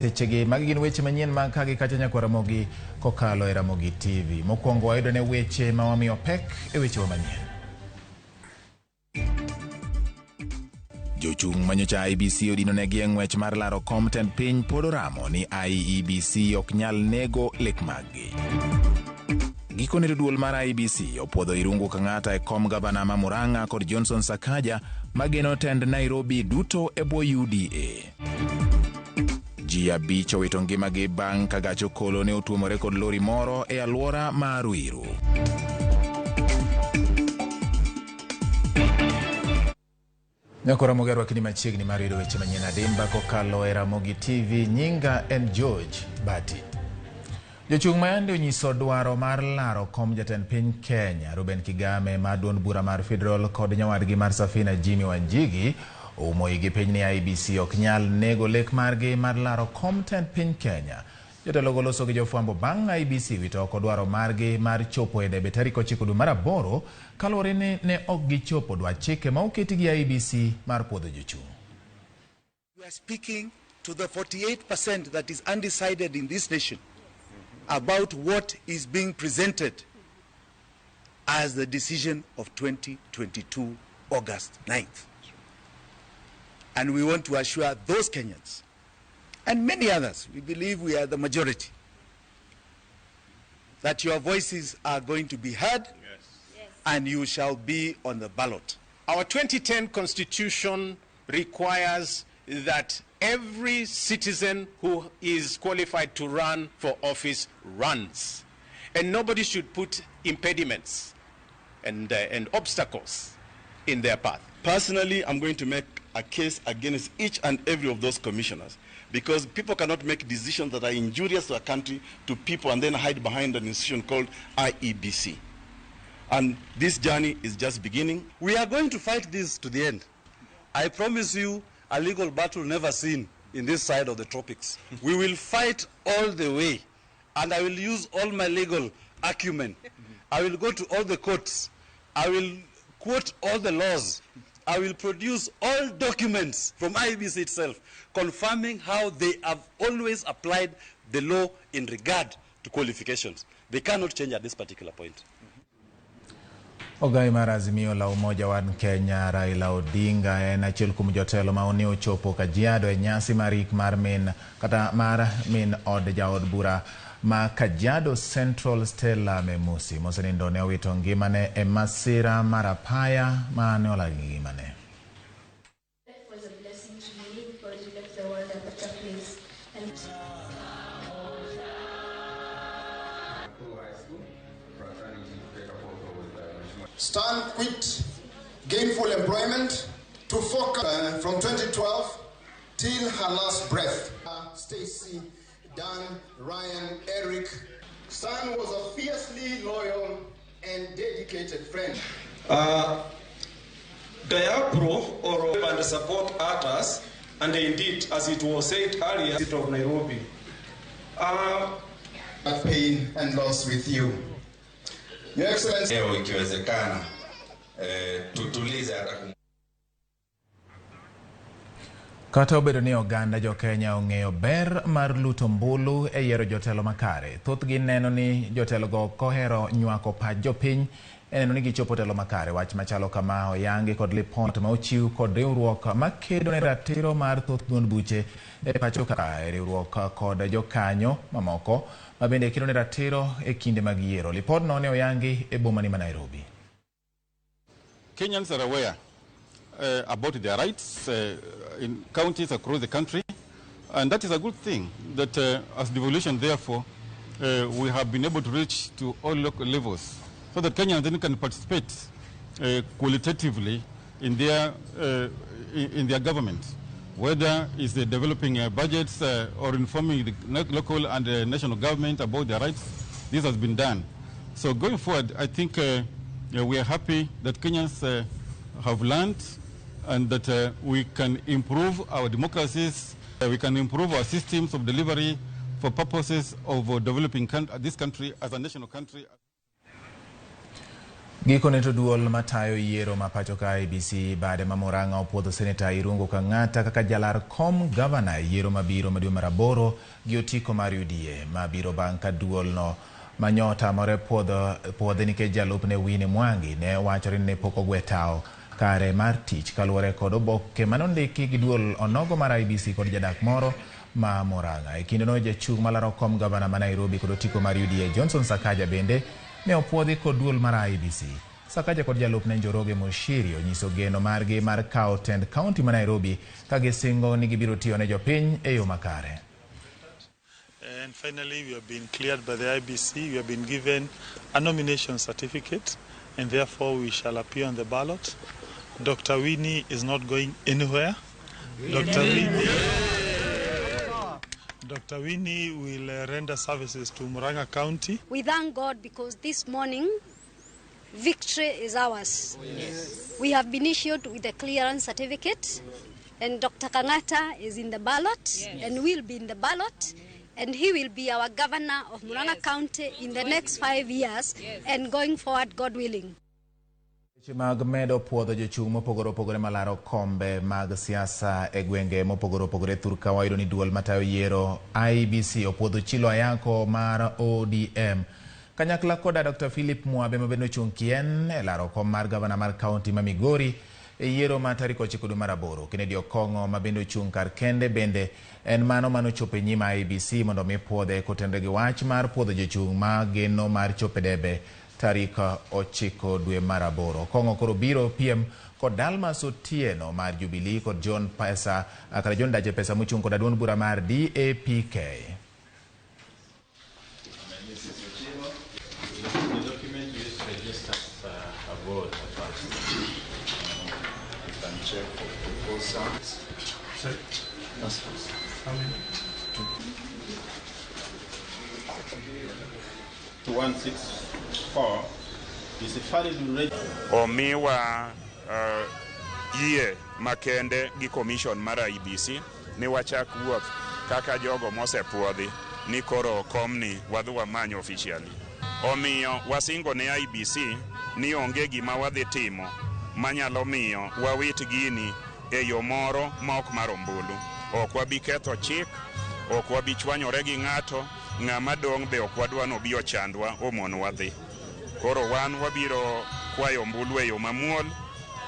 Sechegi magi gin weche manyien mag ka gi kacha nyakwa Ramogi kokalo e Ramogi TV. Mokwongo wayudo ne weche ma wamiyo pek e wechewa manyien. Jochung' manyocha IEBC odinonegi e ng'wech mar laro kom tend piny pod oramo ni IEBC ok nyal nego lek maggi. Gikone to duol mar IEBC opuodho Irungu Kang'ata e kom gavana ma Murang'a kod Johnson Sakaja mageno tend Nairobi duto e bwo UDA. Ji abich owito ngimagi bang' ka gach okolo ne otuomore kod lori moro e alwora ma Ruiru. Nyako Ramogi arwakni machiegni mar yudo weche manyien adimba kokalo e Ramogi TV. Nyinga en George Bati. Jochung' ma yande onyiso dwaro mar laro kom jatend piny Kenya Reuben Kigame mar duond bura mar Federal kod nyawadgi mar Safina Jimmy Wanjigi oumo igi piny ni IEBC ok nyal nego lek margi mar laro kom tend piny Kenya. Jotelogo loso gi jofwambo bang' IEBC wito oko dwaro margi mar chopo e debe tarik 9 dwe mar aboro kaluwore ni ne ok gichopo dwach chike ma oketi gi IEBC mar puodho jochung'. We are speaking to the 48% that is undecided in this nation about what is being presented as the decision of 2022 August 9th. And we want to assure those Kenyans and many others, we believe we are the majority, that your voices are going to be heard. Yes. And you shall be on the ballot. Our 2010 Constitution requires that every citizen who is qualified to run for office runs. And nobody should put impediments and obstacles in their path. Personally, I'm going to make a case against each and every of those commissioners, because people cannot make decisions that are injurious to a country, to people, and then hide behind an institution called IEBC. And this journey is just beginning. We are going to fight this to the end. I promise you a legal battle never seen in this side of the tropics. We will fight all the way, and I will use all my legal acumen. I will go to all the courts. I will quote all the laws. I will produce all documents from IEBC itself confirming how they have always applied the law in regard to qualifications. They cannot change at this particular point. Ogai mar Azimio la Umoja wa Kenya Raila Odinga en achiel kuom jotelo ma ne ochopo Kajiado e nyasi mar ik mar min kata mar min od jaod bura ma Kajiado Central Stella Memusi mosenindo ne owito ngimane e masira mar apaya ma ne olal ngimane. Life was a blessing to me because you left the world a better place. And Stan quit gainful employment to focus from 2012 till her last breath. Stacy, Dan, Ryan, Eric. Stan was a fiercely loyal and dedicated friend. Diapro or and support others, and indeed, as it was said earlier, city of Nairobi. Pain and loss with you. Your Excellency. Leo ikiwezekana, tutulize hata Kata obedo ni oganda jo-Kenya ong'eyo ber mar luto ombulu e yiero jotelo makare, thothgi neno ni jotelogo kohero nywako pach jopiny e neno ni gichopo telo makare. Wach machalo kama oyangi kod lipot ma ochiw kod riwruok makedo ne ratiro mar thoth duond buche e pacho ka, riwruok kod jokanyo mamoko ma bende kedo ne ratiro e kinde mag yiero. Lipodno ne oyangi e bomani ma Nairobi. Kenyans are aware about their rights in counties across the country, and that is a good thing, that as devolution, therefore, we have been able to reach to all local levels so that Kenyans then can participate qualitatively in their government, whether it's developing budgets or informing the local and national government about their rights. This has been done. So going forward, I think we are happy that Kenyans have learned and that we can improve our democracies, we can improve our systems of delivery for purposes of developing this country as a national country. Gikone to duol matayo yiero ma pacho ka IEBC bade ma Murang'a opuodho Seneta Irungu Kang'ata kaka jalar kom gavana e yiero mabiro ma dwe mar aboro gi otiko mar UDA mabiro bang' ka duol no manyotamore puodhe nikech jalupne Winnie Mwangi ne wachore ni ne pok ogwe tao kare mar tich kaluwore kod oboke manondiki gi duol onogo mar IEBC kod jadak moro ma Murang'a. E kindeno jachung' malaro kom gavana ma Nairobi kod otiko mar UDA Johnson Sakaja bende ne opuodhi kod duol mar IEBC. Sakaja kod jalupne Njoroge Muchiri onyiso geno margi mar kawo tend kaunti ma Nairobi ka gisingo ni gibiro tiyo ne jopiny e yo makare. And finally, we have been cleared by the IEBC. We have been given a nomination certificate, and therefore we shall appear on the ballot. Dr. Winnie is not going anywhere. Dr. Winnie will render services to Murang'a County. We thank God because this morning, victory is ours. Yes. We have been issued with a clearance certificate, and Dr. Kang'ata is in the ballot, yes, and will be in the ballot, and he will be our governor of Murang'a, yes, County in the next 5 years, yes, and going forward, God willing. Weche mag medo puodho jochung' mopogore opogore malaro kombe mag siasa e gwenge mopogore opogore thurka wayudo ni duol matayo yiero IEBC opuodho Chilo Ayako mar ODM kanyakla koda Dr. Philip Mwabe mabende ochung' kien e laro kom mar gavana mar kaunti ma Migori e yiero ma tarik 9 dwe mar aboro. Kennedy Okong'o mabende ochung' kar kende bende en mano manochopo e nyim IEBC mondo mi puodhe kotenore gi wach mar puodho jochung' ma geno mar chopo e debe tarik 9 dwe mar aboro. Okong'o koro biro piem kod Dalmas Otieno mar Jubilee kod John Pesa kata John Dache Pesa mochung' kod duond bura mar DAPK. The document used to register a vote first. You can check for proposals. Sorry? That's first. How many? 2. 164 is a valid Omiwa yie makende gi commission mar IEBC ni wachak wuoth kaka jogo mosepuodhi ni koro komni wadhi wamany officially. Omiyo wasingo ne IEBC ni onge gima wadhi timo manyalo miyo wawit gini e yo moro ma ok mar ombulu. Ok wabi ketho chik, ok wabi chwanyore gi ng'ato, ng'ama dong' be ok wadwa nobi ochandwa omon wadhi. Koro wan wabiro kwayo ombulu e yo mamuol,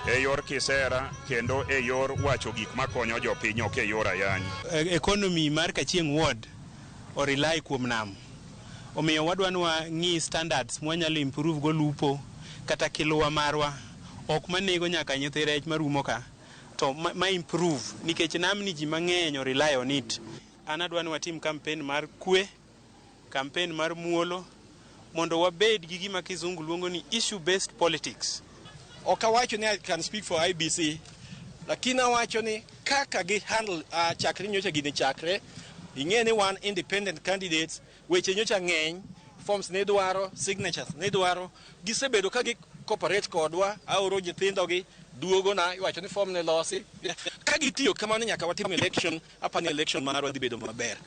e yor kisera, kendo e yor wacho gik makonyo jopiny, ok e yor ayany. Economy mar Kachieng' Ward orely kuom nam. Omiyo wadwa ni wang'i standards mwanyalo improve go lupo kata kiluwa marwa ok manego nyaka nyithi rech marumo ka to ma improve nikech namni ji mang'eny o rely on it. An adwa ni watim campaign mar kwe, campaign mar muolo mondo wabed gi gima kizungu luongo ni issue based politics. Ok awacho ni I can speak for IEBC, lakini awacho ni kaka gi handle chakre nyocha gini chakre, ing'e ni wan independent candidates, weche nyocha ng'eny, forms ne dwaro, signatures ne dwaro, gisebedo ka gi cooperate kodwa, aoro nyithindogi, duogo na, iwacho ni form ne losi. Ka gitiyo kamano nyaka watim election, apani election marwa dhi bedo maber.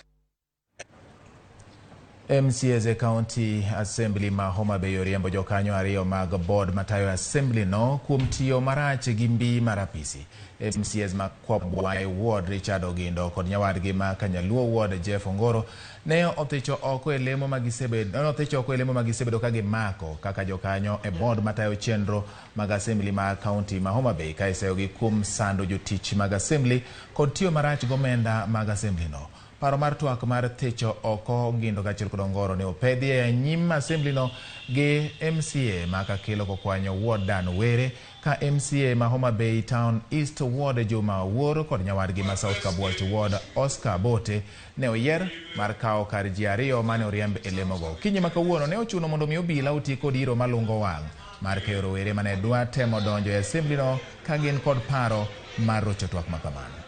MCAs e County Assembly ma Homa Bay oriembo jokanyo ariyo mag board matayo assembly no kuom tiyo marach gi mbi mar apisi. MCAs ma Kwabwai Ward Richard Ogindo kod nyawadgi ma Kanyaluo Ward Jeff Ongoro ne othicho oko e lemo magisebedo ka gimako kaka jokanyo e board matayo chenro mag assembly ma County ma Homa Bay ka iseyogi kuom sando jotich mag assembly kod tiyo marach gomenda mag assembly no. Paro mar twak mar thicho oko Ogindo kaachiel kod Ongoro ne opedhi e nyim assembly no gi MCA ma Kakelo Kokwanyo Ward Dan Were ka MCA ma Homa Bay Town East Ward Juma Wuor kod nyawadgi ma South Kabuoch Ward Oscar Bote ne oyier mar kawo kar ji ariyo mane oriemb e lemogo. Kinyi ma kawuono ne ochuno mondo mi obila oti kod iro malungo wang' mar keyo rowere mane dwa temo donjo e assembly no ka gin kod paro mar rocho twak ma kamano.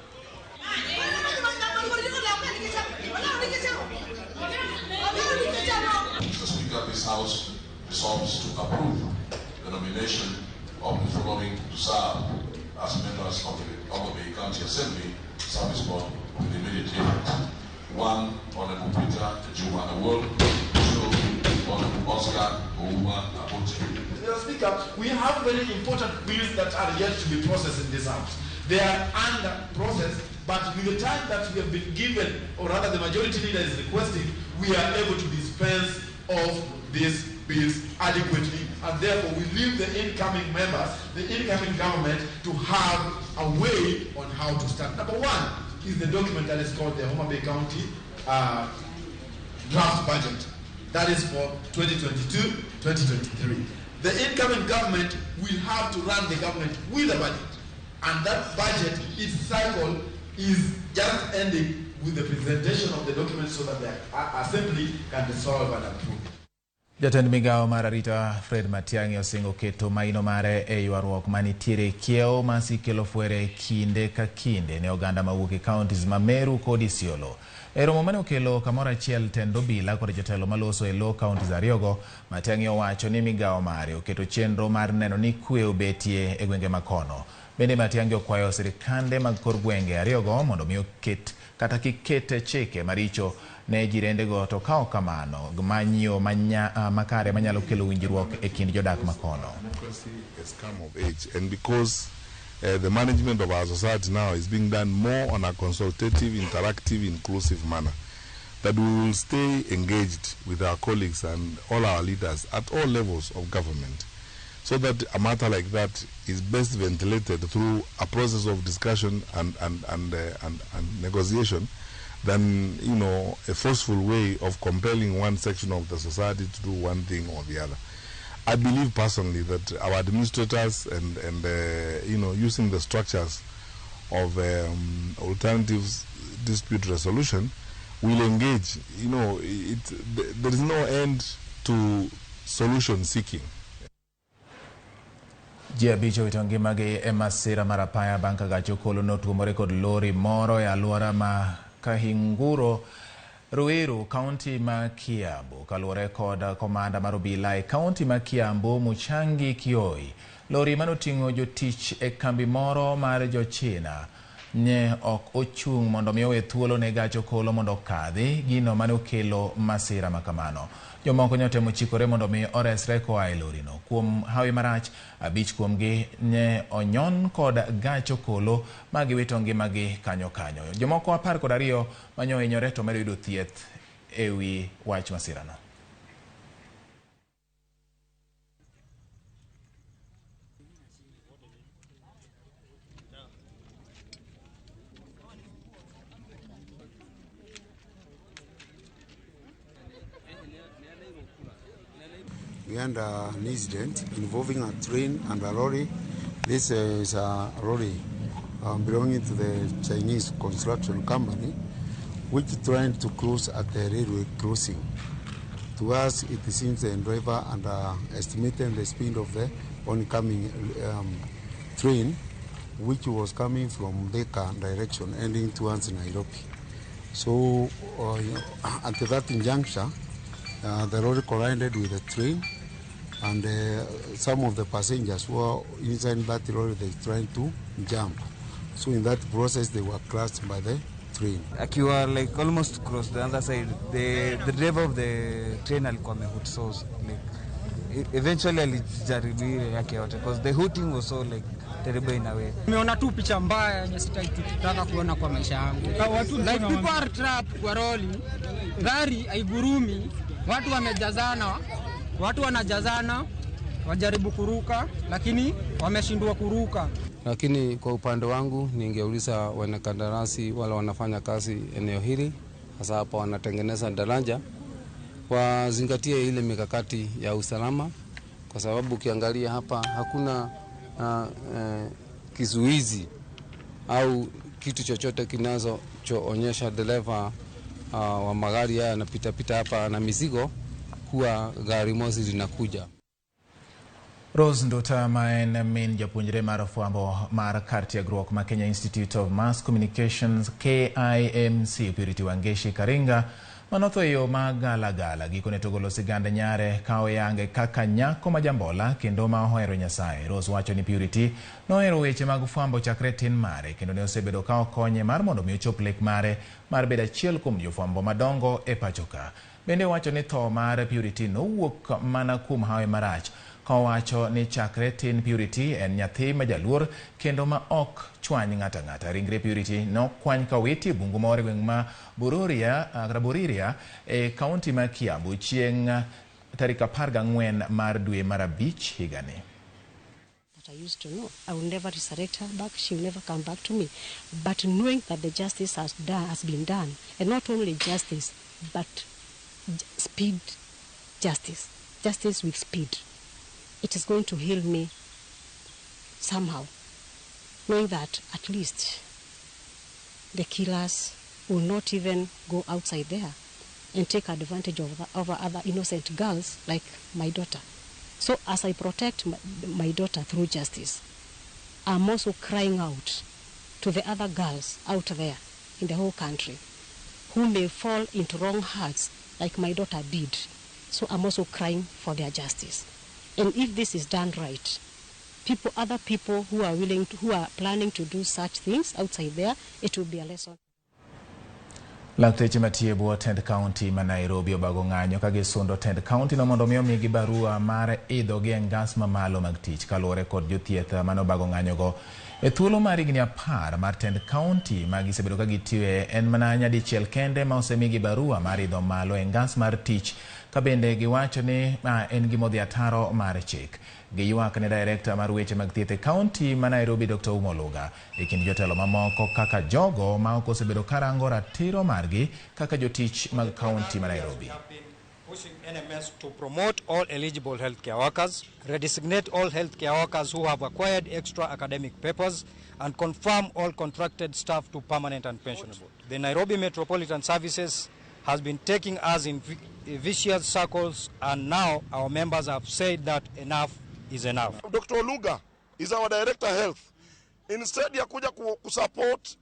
Mr. Speaker, this House resolves to approve the nomination of the following to serve as members of the Homa Bay County Assembly Service Board with immediate effect. 1. Honorable Peter Juma Awol. 2. Honorable Oscar Ouma Abote. Mr. Speaker, we have very important bills that are yet to be processed in this House. They are under process, but with the time that we have been given, or rather the majority leader is requesting, we are able to dispense of these bills adequately, and therefore we leave the incoming members, the incoming government, to have a way on how to start. Number one is the document that is called the Homa Bay County draft budget. That is for 2022-2023. The incoming government will have to run the government with a budget. And that budget, its cycle, is just ending with the presentation of the document so that the assembly can dissolve and approve. Jatend migawo mar arita Fred Matiang'i osingo keto maino mare e ywaruok manitiere kiewo masikelo fwere kinde ka kinde ne oganda mawuok e counties ma Meru kod Isiolo. E romo mane okelo kamoro achiel tend obila kod jotelo maloso e lo counties ariyogo, Matiang'i owacho ni migawo mare oketo chenro mar neno ni kwe obetie e gwenge makono. Bende Matiang'i okwayo sirikande mag kor gwenge ariyogo mondo mi oket kata kik ket chike maricho ne jirendego, to ka ok kamano manyo makare manyalo kelo winjruok e kind jodak makono. Democracy has come of age, and because the management of our society now is being done more on a consultative, interactive, inclusive manner, that we will stay engaged with our colleagues and all our leaders at all levels of government, so that a matter like that is best ventilated through a process of discussion and negotiation than, you know, a forceful way of compelling one section of the society to do one thing or the other. I believe personally that our administrators and you know, using the structures of alternative dispute resolution will engage. You know, there is no end to solution seeking. Ji abich owito ngimagi e masira mar apaya bang' ka gach okolo notuomore kod lori moro e alwora ma Kahinguro, Ruiru, kaunti ma Kiambu. Kaluwore kod komanda mar obila e kaunti ma Kiambu, Muchangi Kioi, lori manoting'o jotich e kambi moro mar jo-China ne ok ochung' mondo mi owe thuolo ne gach okolo mondo okadhi, gino mane okelo masira makamano. Jomoko ne otemo chikore mondo mi oresre koa e lorino. Kuom hawi marach, abich kuomgi ne onyon kod gach okolo ma giwito ngimagi kanyo kanyo. Jomoko 12 mane ohinyore to medo yudo thieth ewi wach masirano. We had an incident involving a train and a lorry. This is a lorry belonging to the Chinese construction company, which tried to cross at the railway crossing. To us, it seems the driver underestimated the speed of the oncoming train, which was coming from Thika direction, heading towards Nairobi. So at that juncture, the lorry collided with the train, and some of the passengers who were inside that lorry, they tried to jump. So in that process, they were crushed by the train. Akiwa like almost cross the other side, the driver of the train alikuwa amehoot, so like eventually alijaribu ile yake yote because the hooting was so like terrible in a way. Nimeona tu picha mbaya yenye sitaki kuona kwa maisha yangu. Like people are trapped kwa roli, gari haigurumi, watu wamejazana, watu wanajazana, wajaribu kuruka lakini wameshindwa kuruka. Lakini kwa upande wangu ningeuliza wanakandarasi wala wanafanya kazi eneo hili, hasa hapa wanatengeneza daraja, wazingatie ile mikakati ya usalama, kwa sababu ukiangalia hapa hakuna kizuizi au kitu chochote kinachoonyesha dereva wa magari haya yanapita pita hapa na mizigo kuwa gari moshi linakuja. Rose Nduta ma en min japuonjre mar fwambo mar kar tiegruok ma Kenya Institute of Mass Communications KIMC Purity Wangeshi Karinga Manotho e yo ma galagala gikone to golo sigand nyare ka oyange kaka nyako ma jambola kendo ma ohero Nyasaye. Rose wacho ni Purity nohero weche mag fwambo chakre tin mare kendo ne osebedo ka okonye mar mondo mi ochop lek mare mar bedo achiel kuom jofwambo madongo e pacho ka. Bende owacho ni tho mar Purity nowuok mana kuom hawi marach ka owacho ni chakre tin Purity en nyathi ma jaluor kendo ma ok chwany ng'ato ang'ata. Ringre Purity nokwany ka owiti e bungu moro e gweng' ma Bororia, Boriria e kaunti ma Kiambu chieng' tarik 14 mar dwe mar 5 higani. That I used to know. I will never resurrect her back. She will never come back to me. But knowing that the justice has been done, and not only justice, but speed justice, justice with speed, it is going to heal me somehow. Knowing that at least the killers will not even go outside there and take advantage of other innocent girls like my daughter. So as I protect my daughter through justice, I'm also crying out to the other girls out there in the whole country who may fall into wrong hearts like my daughter did. So I'm also crying for their justice. And if this is done right, other people who are willing to, who are planning to do such things outside there, it will be a lesson. Lakteche matiyo e bwo tend kaunti ma Nairobi obago ng'anyo ka gisundo tend kaunti no mondo mi omigi barua mar idho gi e ngas mamalo mag tich kaluwore kod jothieth mane obago ng'anyogo e thuolo mar higni 10 mar tend kaunti ma gisebedo ka gitiyoe en mana nyadichiel kende ma osemigi barua mar idho malo e ngas mar tich ka bende giwacho ni en gima odhi ataro mar chik. Giywak ne direkta mar weche mag thieth e kaunti ma Nairobi Dr. Ouma Oluga e kind jotelo mamoko kaka jogo ma ok osebedo karango ratiro margi kaka jotich mag kaunti ma Nairobi. Pushing NMS to promote all eligible healthcare workers, redesignate all healthcare workers who have acquired extra academic papers, and confirm all contracted staff to permanent and pensionable. The Nairobi Metropolitan Services has been taking us in vicious circles, and now our members have said that enough is enough. Dr. Oluga is our director health. Instead ya kuja kusupport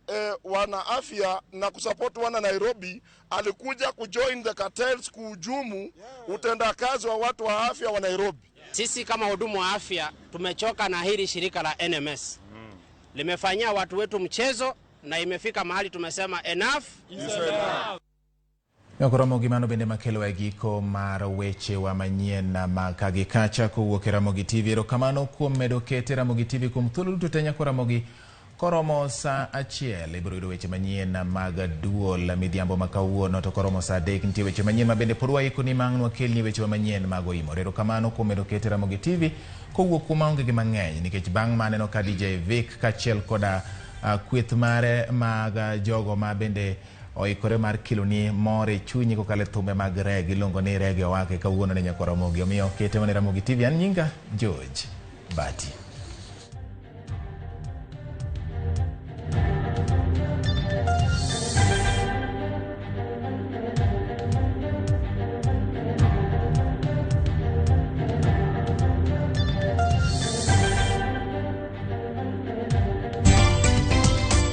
wana afya na kusupport wana Nairobi, alikuja kujoin the cartels kuhujumu utendakazi wa watu wa afya wa Nairobi. Sisi kama wahudumu wa afya tumechoka na hili shirika la NMS. Limefanyia watu wetu mchezo na imefika mahali tumesema enough is enough. Nyakoromo gimano bende makelo e giko mar weche wa manyien mag kagi kacha kowuok e Ramogi TV. Erokamano kuom medo kete Ramogi TV kuom thuolo duto te nyaka Ramogi koromo saa 1 ibiro yudo weche manyien mag duol midhiambo ma kawuono, to koromo saa 3 nitie weche manyien ma bende pod waikoni ma ang' nwakelni weche manyien mag oimore. Erokamano kuom medo kete Ramogi TV kowuok kuma onge gi mang'eny, nikech bang' maneno ka DJ Vic kaachiel koda kweth mare mag jogo ma bende oikore mar keloni mor e chunyi kokalo e thumbe mag rege iluongo ni rege owake kawuono ne nyakwa Ramogi. Omiyo kete mana e Ramogi TV. An nyinga George Bati.